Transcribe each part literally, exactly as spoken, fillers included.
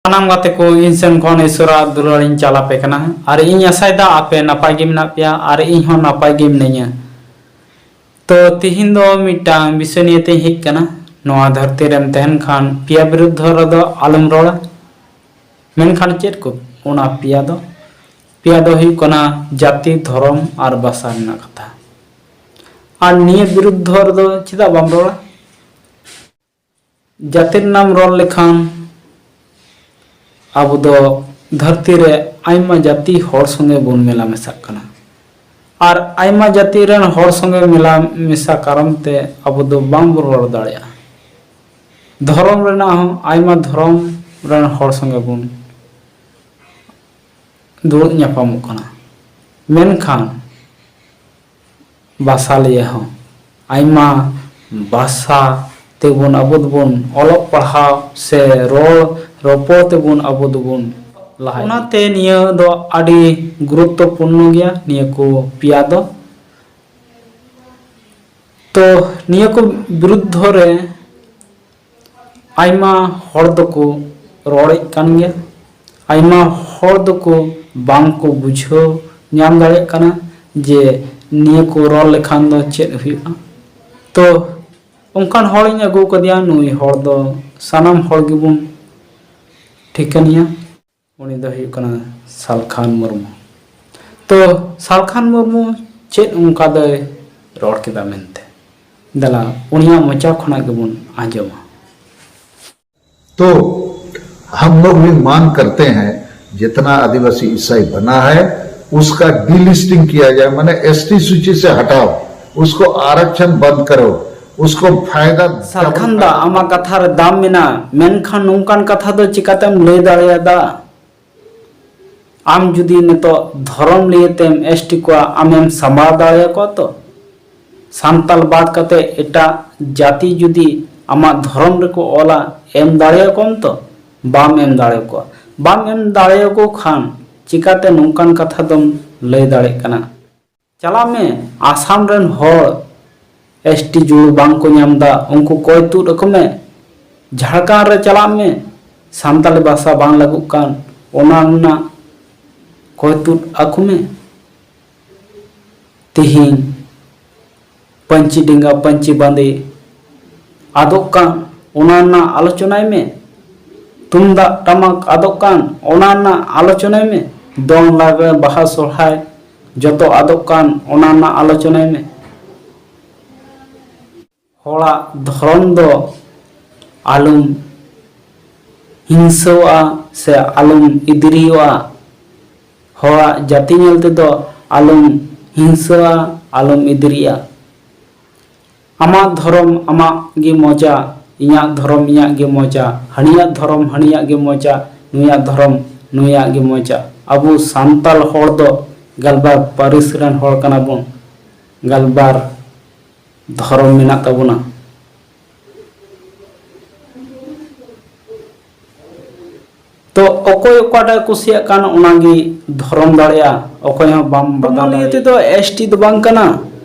ᱥᱟᱱᱟᱢ ᱜᱟᱛᱮ ᱠᱚ, ᱤᱧ ᱥᱮᱱ ᱠᱷᱚᱱ ᱤᱥᱚᱨᱟᱜ ᱫᱩᱞᱟᱹᱲ ᱤᱧ ᱪᱟᱞ ᱟᱯᱮ ᱠᱟᱱᱟ ᱟᱨ ᱤᱧ ᱟᱥᱟᱭᱮᱫᱟ ᱟᱯᱮ ᱱᱟᱯᱟᱭ ᱜᱮ ᱢᱮᱱᱟᱜ ᱯᱮᱭᱟ ᱟᱨ ᱤᱧ ᱦᱚᱸ ᱱᱟᱯᱟᱭ ᱜᱮ ᱢᱤᱱᱟᱹᱧᱟ᱾ ᱛᱚ ᱛᱤᱦᱤᱧ ᱫᱚ ᱢᱤᱫᱴᱟᱝ ᱵᱤᱥᱚᱭ ᱱᱤᱭᱮ ᱛᱮᱧ ᱦᱮᱡ ᱠᱟᱱᱟ᱾ ᱱᱚᱣᱟ ᱫᱷᱟᱹᱨᱛᱤ ᱨᱮᱢ ᱛᱟᱦᱮᱱ ᱠᱷᱟᱱ ᱯᱮᱭᱟ ᱵᱤᱨᱩᱫᱽᱫᱷᱚ ᱨᱮᱫᱚ ᱟᱞᱚᱢ ᱨᱚᱲᱟ᱾ ᱢᱮᱱᱠᱷᱟᱱ ᱪᱮᱫ ᱠᱚ ᱚᱱᱟ ᱯᱮᱭᱟ ᱫᱚ? ᱯᱮᱭᱟ ᱫᱚ ᱦᱩᱭᱩᱜ ᱠᱟᱱᱟ ᱡᱟᱹᱛᱤ, ᱫᱷᱚᱨᱚᱢ ᱟᱨ ᱵᱷᱟᱥᱟ ᱨᱮᱱᱟᱜ ᱠᱟᱛᱷᱟ᱾ ᱟᱨ ᱱᱤᱭᱟᱹ ᱵᱤᱨᱩᱫᱽᱫᱷᱚ ᱨᱮᱫᱚ ᱪᱮᱫᱟᱜ ᱵᱟᱢ ᱨᱚᱲᱟ? ᱡᱟᱹᱛᱤ ᱨᱮᱱᱟᱜ ᱮᱢ ᱨᱚᱲ ᱞᱮᱠᱷᱟᱱ ᱟᱵᱚ ᱫᱚ ᱫᱷᱟᱹᱨᱛᱤ ᱨᱮ ᱟᱭᱢᱟ ᱡᱟᱹᱛᱤ ᱦᱚᱲ ᱥᱚᱸᱜᱮ ᱵᱚᱱ ᱢᱮᱞᱟ ᱢᱮᱥᱟᱜ ᱠᱟᱱᱟ᱾ ᱟᱨ ᱟᱭᱢᱟ ᱡᱟᱹᱛᱤ ᱨᱮᱱ ᱦᱚᱲ ᱥᱚᱸᱜᱮ ᱢᱮᱞᱟ ᱢᱮᱥᱟ ᱠᱟᱨᱚᱱ ᱛᱮ ᱟᱵᱚ ᱫᱚ ᱵᱟᱝ ᱵᱚᱱ ᱨᱚᱲ ᱫᱟᱲᱮᱭᱟᱜᱼᱟ᱾ ᱫᱷᱚᱨᱚᱢ ᱨᱮᱱᱟᱜ ᱦᱚᱸ ᱟᱭᱢᱟ ᱫᱷᱚᱨᱚᱢ ᱨᱮᱱ ᱦᱚᱲ ᱥᱚᱸᱜᱮ ᱵᱚᱱ ᱫᱩᱲᱩᱵ ᱧᱟᱯᱟᱢᱚᱜ ᱠᱟᱱᱟ᱾ ᱢᱮᱱᱠᱷᱟᱱ ᱵᱷᱟᱥᱟ ᱞᱤᱭᱟᱹ ᱦᱚᱸ ᱟᱭᱢᱟ ᱵᱷᱟᱥᱟ ᱛᱮᱵᱚᱱ ᱟᱵᱚ ᱫᱚᱵᱚᱱ ᱚᱞᱚᱜ ᱯᱟᱲᱦᱟᱣ ᱥᱮ ᱨᱚᱲ ᱨᱚᱯᱚᱲ ᱛᱮᱵᱚᱱ ᱟᱵᱚ ᱫᱚᱵᱚᱱ ᱞᱟᱦᱟ ᱤᱫᱤᱜ᱾ ᱚᱱᱟᱛᱮ ᱱᱤᱭᱟᱹ ᱫᱚ ᱟᱹᱰᱤ ᱜᱩᱨᱩᱛᱛᱚᱯᱩᱨᱱᱚ ᱜᱮᱭᱟ, ᱱᱤᱭᱟᱹ ᱠᱚ ᱯᱮᱭᱟ ᱫᱚ᱾ ᱛᱚ ᱱᱤᱭᱟᱹ ᱠᱚ ᱵᱤᱨᱩᱫᱽᱫᱷᱚ ᱨᱮ ᱟᱭᱢᱟ ᱦᱚᱲ ᱫᱚᱠᱚ ᱨᱚᱲᱮᱫ ᱠᱟᱱ ᱜᱮᱭᱟ, ᱟᱭᱢᱟ ᱦᱚᱲ ᱫᱚᱠᱚ ᱵᱟᱝ ᱠᱚ ᱵᱩᱡᱷᱟᱹᱣ ᱧᱟᱢ ᱫᱟᱲᱮᱭᱟᱜ ᱠᱟᱱᱟ ᱡᱮ ᱱᱤᱭᱟᱹ ᱠᱚ ᱨᱚᱲ ᱞᱮᱠᱷᱟᱱ ᱫᱚ ᱪᱮᱫ ᱦᱩᱭᱩᱜᱼᱟ᱾ ᱛᱚ ᱚᱱᱠᱟᱱ ᱦᱚᱲᱤᱧ ᱟᱹᱜᱩ ᱟᱠᱟᱫᱮᱭᱟ, ᱱᱩᱭ ᱦᱚᱲ ᱫᱚ ᱥᱟᱱᱟᱢ ᱦᱚᱲ ᱜᱮᱵᱚᱱ ᱴᱷᱤᱠᱟᱹᱱᱮᱭᱟ᱾ ᱩᱱᱤ ᱫᱚ ᱦᱩᱭᱩᱜ ᱠᱟᱱᱟ ᱥᱟᱞᱠᱷᱟᱱ ᱢᱩᱨᱢᱩ᱾ ᱛᱚ ᱥᱟᱞᱠᱷᱟᱱ ᱢᱩᱨᱢᱩ ᱪᱮᱫ ᱚᱱᱠᱟ ᱫᱚᱭ ᱨᱚᱲ ᱠᱮᱫᱟ ᱢᱮᱱᱛᱮ? ᱫᱮᱞᱟ ᱩᱱᱤᱭᱟᱜ ᱢᱚᱪᱟ ᱠᱷᱚᱱᱟᱜ ᱜᱮᱵᱚᱱ ᱟᱸᱡᱚᱢᱟ᱾ तो हम लोग भी मांग करते हैं, जितना आदिवासी ईसाई बना है, उसका डीलिस्टिंग किया जाए, माने एसटी सूची से हटाओ, उसको आरक्षण बंद करो, उसको फायदा ᱥᱟᱞᱠᱷᱟᱱ ᱫᱟ, ᱟᱢᱟᱜ ᱠᱟᱛᱷᱟ ᱨᱮ ᱫᱟᱢ ᱢᱮᱱᱟᱜᱼᱟ, ᱢᱮᱱᱠᱷᱟᱱ ᱱᱚᱝᱠᱟᱱ ᱠᱟᱛᱷᱟ ᱫᱚ ᱪᱤᱠᱟᱛᱮᱢ ᱞᱟᱹᱭ ᱫᱟᱲᱮᱭᱟᱫᱟ? ᱟᱢ ᱡᱩᱫᱤ ᱱᱤᱛᱚᱜ ᱫᱷᱚᱨᱚᱢ ᱞᱟᱹᱭ ᱛᱮᱢ ᱮᱥᱴᱤ ᱠᱚᱣᱟ, ᱟᱢᱮᱢ ᱥᱟᱢᱵᱟᱣ ᱫᱟᱲᱮᱭᱟᱠᱚᱣᱟ ᱛᱚ? ᱥᱟᱱᱛᱟᱞ ᱵᱟᱫ ᱠᱟᱛᱮ ᱮᱴᱟᱜ ᱡᱟᱹᱛᱤ ᱡᱩᱫᱤ ᱟᱢᱟᱜ ᱫᱷᱚᱨᱚᱢ ᱨᱮᱠᱚ ᱚᱞᱟ, ᱮᱢ ᱫᱟᱲᱮᱭᱟᱠᱚᱣᱟᱢ ᱛᱚ? ᱵᱟᱢ ᱮᱢ ᱫᱟᱲᱮᱭᱟᱠᱚᱣᱟ᱾ ᱵᱟᱢ ᱮᱢ ᱫᱟᱲᱮᱭᱟᱠᱚ ᱠᱷᱟᱱ ᱪᱤᱠᱟᱛᱮ ᱱᱚᱝᱠᱟᱱ ᱠᱟᱛᱷᱟ ᱫᱚᱢ ᱞᱟᱹᱭ ᱫᱟᱲᱮᱭᱟᱜ ᱠᱟᱱᱟ? ᱪᱟᱞᱟᱜ ᱢᱮ, ᱟᱥᱟᱢ ᱨᱮᱱ ᱦᱚᱲ ᱮᱥᱴᱤ ᱡᱩᱲᱩ ᱵᱟᱝ ᱠᱚ ᱧᱟᱢ ᱮᱫᱟ, ᱩᱱᱠᱩ ᱠᱚᱭ ᱛᱩᱫ ᱟᱠᱚ ᱢᱮ᱾ ᱡᱷᱟᱲᱠᱷᱚᱸᱰ ᱨᱮ ᱪᱟᱞᱟᱜ ᱢᱮ, ᱥᱟᱱᱛᱟᱲᱤ ᱵᱷᱟᱥᱟ ᱵᱟᱝ ᱞᱟᱹᱜᱩᱜ ᱠᱟᱱ, ᱚᱱᱟ ᱨᱮᱱᱟᱜ ᱠᱚᱭ ᱛᱩᱫ ᱟᱹᱜᱩ ᱢᱮ᱾ ᱛᱤᱦᱤᱧ ᱯᱟᱹᱧᱪᱤ ᱰᱮᱸᱜᱟ, ᱯᱟᱹᱧᱪᱤ ᱵᱟᱸᱫᱮ ᱟᱫᱚᱜ ᱠᱟᱱ, ᱚᱱᱟ ᱨᱮᱱᱟᱜ ᱟᱞᱳᱪᱚᱱᱟᱭ ᱢᱮ᱾ ᱛᱩᱢᱫᱟᱜ ᱴᱟᱢᱟᱠ ᱟᱫᱚᱜ ᱠᱟᱱ, ᱚᱱᱟ ᱨᱮᱱᱟᱜ ᱟᱞᱳᱪᱚᱱᱟᱭ ᱢᱮ᱾ ᱫᱚᱝ, ᱞᱟᱜᱽᱲᱮ, ᱵᱟᱦᱟ, ᱥᱚᱨᱦᱟᱭ ᱡᱚᱛᱚ ᱟᱫᱚᱜ ᱠᱟᱱ, ᱚᱱᱟ ᱨᱮᱱᱟᱜ ᱟᱞᱳᱪᱚᱱᱟᱭ ᱢᱮ᱾ ᱦᱚᱲᱟᱜ ᱫᱷᱚᱨᱚᱢ ᱫᱚ ᱟᱞᱚᱢ ᱦᱤᱝᱥᱟᱹᱣᱟᱜᱼᱟ ᱥᱮ ᱟᱞᱚᱢ ᱤᱫᱽᱨᱤᱭᱚᱜᱼᱟ᱾ ᱦᱚᱲᱟᱜ ᱡᱟᱹᱛᱤ ᱧᱮᱞ ᱛᱮᱫᱚ ᱟᱞᱚᱢ ᱦᱤᱝᱥᱟᱹᱜᱼᱟ, ᱟᱞᱚᱢ ᱤᱫᱽᱨᱤᱜᱼᱟ᱾ ᱟᱢᱟᱜ ᱫᱷᱚᱨᱚᱢ ᱟᱢᱟᱜ ᱜᱮ ᱢᱚᱡᱟ, ᱤᱧᱟᱹᱜ ᱫᱷᱚᱨᱚᱢ ᱤᱧᱟᱹᱜ ᱜᱮ ᱢᱚᱡᱟ, ᱦᱟᱹᱱᱤᱭᱟᱜ ᱫᱷᱚᱨᱚᱢ ᱦᱟᱹᱱᱤᱭᱟᱜ ᱜᱮ ᱢᱚᱡᱟ, ᱱᱩᱭᱟᱜ ᱫᱷᱚᱨᱚᱢ ᱱᱩᱭᱟᱜ ᱜᱮ ᱢᱚᱡᱟ᱾ ᱟᱵᱚ ᱥᱟᱱᱛᱟᱲ ᱦᱚᱲ ᱫᱚ ᱜᱮᱞᱵᱟᱨ ᱯᱟᱹᱨᱤᱥ ᱨᱮᱱ ᱦᱚᱲ ᱠᱟᱱᱟ ᱵᱚᱱ, ᱜᱮᱞᱵᱟᱨ ᱫᱷᱚᱨᱚᱢ ᱢᱮᱱᱟᱜ ᱛᱟᱵᱚᱱᱟ᱾ ᱛᱚ ᱚᱠᱚᱭ ᱚᱠᱟᱴᱟᱜ ᱮ ᱠᱩᱥᱤᱭᱟᱜ ᱠᱟᱱ ᱚᱱᱟᱜᱮ ᱫᱷᱚᱨᱚᱢ ᱫᱟᱲᱮᱭᱟᱜᱼᱟ, ᱚᱠᱚᱭ ᱦᱚᱸ ᱵᱟᱢ ᱵᱟᱫᱷᱟ ᱫᱟᱲᱮᱭᱟᱜᱼᱟ᱾ ᱛᱮᱫᱚ ᱮᱥ ᱴᱤ ᱫᱚ ᱵᱟᱝ ᱠᱟᱱᱟ,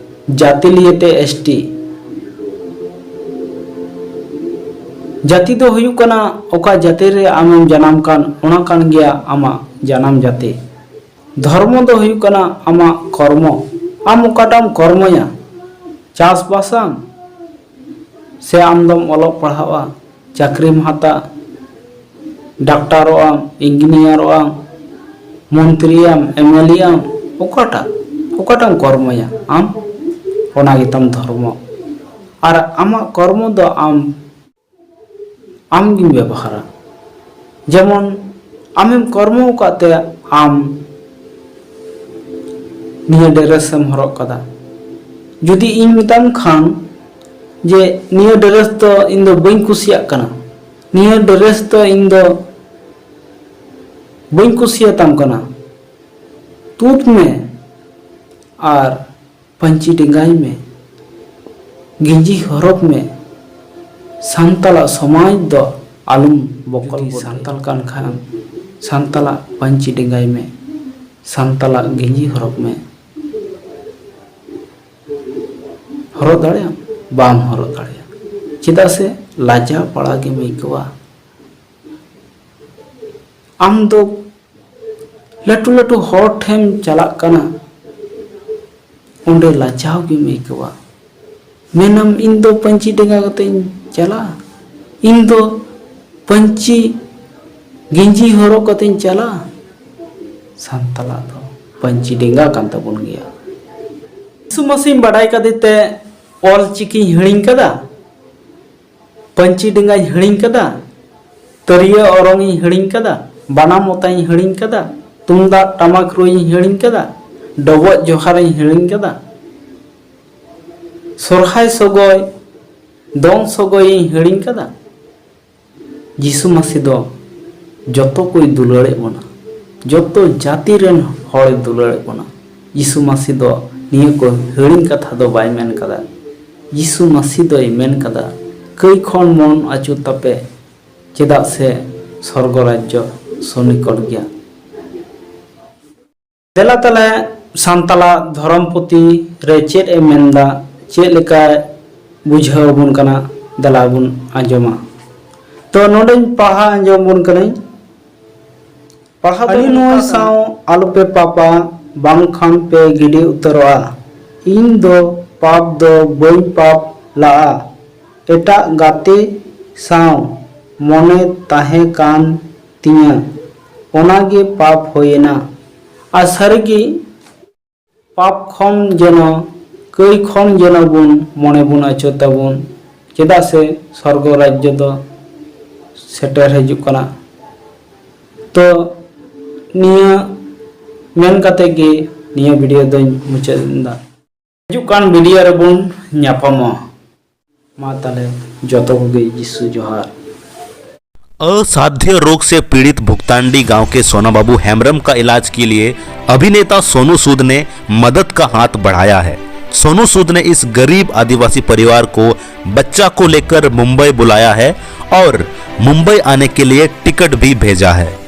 ᱡᱟᱹᱛᱤ ᱞᱤᱭᱮᱛᱮ ᱮᱥ ᱴᱤ᱾ ᱡᱟᱹᱛᱤ ᱫᱚ ᱦᱩᱭᱩᱜ ᱠᱟᱱᱟ ᱚᱠᱟ ᱡᱟᱹᱛᱤ ᱨᱮ ᱟᱢᱮᱢ ᱡᱟᱱᱟᱢ ᱠᱟᱱ, ᱚᱱᱟ ᱠᱟᱱ ᱜᱮᱭᱟ ᱟᱢᱟᱜ ᱡᱟᱱᱟᱢ ᱡᱟᱹᱛᱤ᱾ ᱫᱷᱚᱨᱢᱚ ᱫᱚ ᱦᱩᱭᱩᱜ ᱠᱟᱱᱟ ᱟᱢᱟᱜ ᱠᱚᱨᱢᱚ᱾ ᱟᱢ ᱚᱠᱟᱴᱟᱜ ᱮᱢ ᱠᱚᱨᱢᱚᱭᱟ, ᱪᱟᱥᱵᱟᱥᱟᱢ ᱥᱮ ᱟᱢ ᱫᱚᱢ ᱚᱞᱚᱜ ᱯᱟᱲᱦᱟᱜᱼᱟ, ᱪᱟᱹᱠᱨᱤᱢ ᱦᱟᱛᱟ, ᱰᱟᱠᱛᱟᱨᱚᱜ ᱟᱢ, ᱤᱧᱡᱤᱱᱤᱭᱟᱨᱚᱜ ᱟᱢ, ᱢᱚᱱᱛᱨᱤᱭᱟᱢ, ᱮᱢ ᱮᱞ ᱮ ᱟᱢ, ᱚᱠᱟᱴᱟᱜ, ᱚᱠᱟᱴᱟᱜ ᱮᱢ ᱠᱚᱨᱢᱚᱭᱟ ᱟᱢ, ᱚᱱᱟ ᱜᱮᱛᱟᱢ ᱫᱷᱚᱨᱢᱚ᱾ ᱟᱨ ᱟᱢᱟᱜ ᱠᱚᱨᱢᱚ ᱫᱚ ᱟᱢ ᱟᱢ ᱜᱮᱢ ᱵᱮᱵᱚᱦᱟᱨᱟ᱾ ᱡᱮᱢᱚᱱ ᱟᱢᱮᱢ ᱠᱚᱨᱢᱚ ᱟᱠᱟᱫ ᱛᱮ ᱟᱢ ᱱᱤᱭᱟᱹ ᱰᱨᱮᱥ ᱮᱢ ᱦᱚᱨᱚᱜ ᱠᱟᱫᱟ᱾ ᱡᱩᱫᱤ ᱤᱧ ᱢᱮᱛᱟᱢ ᱠᱷᱟᱱ ᱡᱮ ᱱᱤᱭᱟᱹ ᱰᱨᱮᱥ ᱫᱚ ᱤᱧ ᱫᱚ ᱵᱟᱹᱧ ᱠᱩᱥᱤᱭᱟᱜ ᱠᱟᱱᱟ, ᱱᱤᱭᱟᱹ ᱰᱨᱮᱥ ᱫᱚ ᱤᱧ ᱫᱚ ᱵᱟᱹᱧ ᱠᱩᱥᱤᱭᱟᱛᱟᱢ ᱠᱟᱱᱟ, ᱛᱩᱫ ᱢᱮ ᱟᱨ ᱯᱟᱹᱧᱪᱤ ᱰᱮᱸᱜᱟᱭ ᱢᱮ, ᱜᱮᱸᱡᱤ ᱦᱚᱨᱚᱜᱽ ᱢᱮ᱾ ᱥᱟᱱᱛᱟᱲᱟᱜ ᱥᱚᱢᱟᱡᱽ ᱫᱚ ᱟᱞᱚᱢ ᱵᱚᱠᱚᱞ ᱡᱩᱫᱤ ᱵᱚᱰᱮ᱾ ᱥᱟᱱᱛᱟᱲ ᱠᱟᱱ ᱠᱷᱟᱱ ᱥᱟᱱᱛᱟᱲᱟᱜ ᱯᱟᱹᱧᱪᱤ ᱰᱮᱸᱜᱟᱭ ᱢᱮ, ᱥᱟᱱᱛᱟᱲᱟᱜ ᱜᱮᱸᱡᱤ ᱦᱚᱨᱚᱜᱽ ᱢᱮ᱾ ᱦᱚᱨᱚᱜ ᱫᱟᱲᱮᱭᱟᱜ ᱟᱢ? ᱵᱟᱢ ᱦᱚᱨᱚᱜ ᱫᱟᱲᱮᱭᱟᱜᱼᱟ᱾ ᱪᱮᱫᱟᱜ ᱥᱮ ᱞᱟᱡᱟᱣ ᱯᱟᱲᱟ ᱜᱮᱢ ᱟᱹᱭᱠᱟᱹᱣᱟ᱾ ᱟᱢ ᱫᱚ ᱞᱟᱹᱴᱩ ᱞᱟᱹᱴᱩ ᱦᱚᱲ ᱴᱷᱮᱱ ᱪᱟᱞᱟᱜ ᱠᱟᱱᱟ, ᱚᱸᱰᱮ ᱞᱟᱡᱟᱣ ᱜᱮᱢ ᱟᱹᱭᱠᱟᱹᱣᱟ᱾ ᱢᱮᱱᱟᱢ, "ᱤᱧ ᱫᱚ ᱯᱟᱹᱧᱪᱤ ᱰᱮᱸᱜᱟ ᱠᱟᱛᱮᱧ ᱪᱟᱞᱟᱜᱼᱟ, ᱤᱧ ᱫᱚ ᱯᱟᱹᱧᱪᱤ ᱜᱮᱸᱡᱤ ᱦᱚᱨᱚᱜ ᱠᱟᱛᱮᱧ ᱪᱟᱞᱟᱜᱼᱟ"? ᱥᱟᱱᱛᱟᱲᱟᱜ ᱫᱚ ᱯᱟᱹᱧᱪᱤ ᱰᱮᱸᱜᱟ ᱠᱟᱱ ᱛᱟᱵᱚᱱ ᱜᱮᱭᱟ᱾ ᱡᱤᱥᱩ ᱢᱟᱹᱥᱤᱧ ᱵᱟᱰᱟᱭ ᱠᱟᱫᱮ ᱛᱮ ᱚᱞ ᱪᱤᱠᱤᱧ ᱦᱤᱲᱤᱧ ᱠᱟᱫᱟ, ᱯᱟᱹᱧᱪᱤ ᱰᱮᱸᱜᱟᱧ ᱦᱤᱲᱤᱧ ᱠᱟᱫᱟ, ᱛᱤᱨᱭᱳ ᱚᱨᱚᱝ ᱤᱧ ᱦᱤᱲᱤᱧ ᱠᱟᱫᱟ, ᱵᱟᱱᱟᱢ ᱚᱛᱟᱧ ᱦᱤᱲᱤᱧ ᱠᱟᱫᱟ, ᱛᱩᱢᱫᱟᱜ ᱴᱟᱢᱟᱠ ᱨᱩᱧ ᱦᱤᱲᱤᱧ ᱠᱟᱫᱟ, ᱰᱚᱵᱚᱜ ᱡᱚᱦᱟᱨᱤᱧ ᱦᱤᱲᱤᱧ ᱠᱟᱫᱟ, ᱥᱚᱨᱦᱟᱭ ᱥᱚᱜᱚᱭ, ᱫᱚᱝ ᱥᱚᱜᱚᱭᱤᱧ ᱦᱤᱲᱤᱧ ᱠᱟᱫᱟ᱾ ᱡᱤᱥᱩ ᱢᱟᱹᱥᱤ ᱫᱚ ᱡᱚᱛᱚ ᱠᱚᱭ ᱫᱩᱞᱟᱹᱲᱮᱫ ᱵᱚᱱᱟ, ᱡᱚᱛᱚ ᱡᱟᱹᱛᱤ ᱨᱮᱱ ᱦᱚᱲᱮ ᱫᱩᱞᱟᱹᱲᱮᱫ ᱵᱚᱱᱟ᱾ ᱡᱤᱥᱩ ᱢᱟᱹᱥᱤ ᱫᱚ ᱱᱤᱭᱟᱹ ᱠᱚ ᱦᱤᱲᱤᱧ ᱠᱟᱛᱷᱟ ᱫᱚ ᱵᱟᱭ ᱢᱮᱱ ᱠᱟᱫᱟ᱾ ᱡᱤᱥᱩ ᱢᱟᱹᱥᱤ ᱫᱚᱭ ᱢᱮᱱ ᱠᱟᱫᱟ, "ᱠᱟᱹᱭ ᱠᱷᱚᱱ ᱢᱚᱱ ᱟᱹᱪᱩᱨ ᱛᱟᱯᱮ, ᱪᱮᱫᱟᱜ ᱥᱮ ᱥᱚᱨᱜᱚ ᱨᱟᱡᱽᱡᱚ ᱥᱚᱱᱱᱤᱠᱚᱴ ᱜᱮᱭᱟ᱾" ᱫᱮᱞᱟ ᱛᱟᱞᱮ ᱥᱟᱱᱛᱟᱲᱟᱜ ᱫᱷᱚᱨᱚᱢ ᱯᱩᱛᱷᱤ ᱨᱮ ᱪᱮᱫ ᱮ ᱢᱮᱱᱫᱟ, ᱪᱮᱫ ᱞᱮᱠᱟ ᱵᱩᱡᱷᱟᱹᱣ ᱟᱵᱚᱱ ᱠᱟᱱᱟ, ᱫᱮᱞᱟ ᱵᱚᱱ ᱟᱸᱡᱚᱢᱟ᱾ ᱛᱚ ᱱᱚᱰᱮᱧ ᱯᱟᱲᱦᱟᱣ ᱟᱸᱡᱚᱢ ᱟᱵᱚᱱ ᱠᱟᱹᱱᱟᱹᱧ᱾ ᱯᱟᱲᱦᱟᱣ ᱫᱚ ᱦᱟᱹᱱᱤ ᱱᱩᱭ ᱱᱚᱝᱠᱟ ᱥᱟᱶ ᱠᱟᱱᱟ᱾ ᱟᱞᱚᱯᱮ ᱯᱟᱯᱟ, ᱵᱟᱝᱠᱷᱟᱱ ᱯᱮ ᱜᱤᱰᱤ ᱩᱛᱟᱹᱨᱚᱜᱼᱟ᱾ ᱤᱧ ᱫᱚ ᱯᱟᱯ ᱫᱚ ᱵᱟᱹᱧ ᱯᱟᱯ ᱞᱟᱜᱼᱟ᱾ ᱮᱴᱟᱜ ᱜᱟᱛᱮ ᱥᱟᱶ ᱢᱚᱱᱮ ᱛᱟᱦᱮᱸ ᱠᱟᱱ ᱛᱤᱧᱟᱹ, ᱚᱱᱟᱜᱮ ᱯᱟᱯ ᱦᱩᱭᱮᱱᱟ᱾ ᱟᱨ ᱥᱟᱹᱨᱤᱜᱮ ᱯᱟᱯ ᱠᱷᱚᱱ ᱡᱮᱱᱚ, ᱠᱟᱹᱭ ᱠᱷᱚᱱ ᱡᱮᱱᱚ ᱵᱚᱱ ᱢᱚᱱᱮ ᱵᱚᱱ ᱟᱹᱪᱩᱨ ᱛᱟᱵᱚᱱ, ᱪᱮᱫᱟᱜ ᱥᱮ ᱥᱚᱨᱜᱚ ᱨᱟᱡᱽᱡᱚ ᱫᱚ ᱥᱮᱴᱮᱨ ᱦᱤᱡᱩᱜ ᱠᱟᱱᱟ᱾ ᱛᱚ ᱱᱤᱭᱟᱹ ᱢᱮᱱ ᱠᱟᱛᱮ ᱜᱮ ᱱᱤᱭᱟᱹ ᱵᱷᱤᱰᱤᱭᱳ ᱫᱚᱧ ᱢᱩᱪᱟᱹᱫ ᱮᱫᱟ᱾ ᱦᱤᱡᱩᱜ ᱠᱟᱱ ᱵᱷᱤᱰᱤᱭᱳ ᱨᱮᱵᱚᱱ ᱧᱟᱯᱟᱢᱟ᱾ ᱢᱟ ᱛᱟᱦᱞᱮ ᱡᱚᱛᱚ ᱠᱚᱜᱮ ᱡᱤᱥᱩ ᱡᱚᱦᱟᱨ᱾ असाध्य रोग से पीड़ित भुगतांडी गांव के सोना बाबू हेम्ब्रम का इलाज के लिए अभिनेता सोनू सूद ने मदद का हाथ बढ़ाया है। सोनू सूद ने इस गरीब आदिवासी परिवार को बच्चा को लेकर मुंबई बुलाया है और मुंबई आने के लिए टिकट भी भेजा है।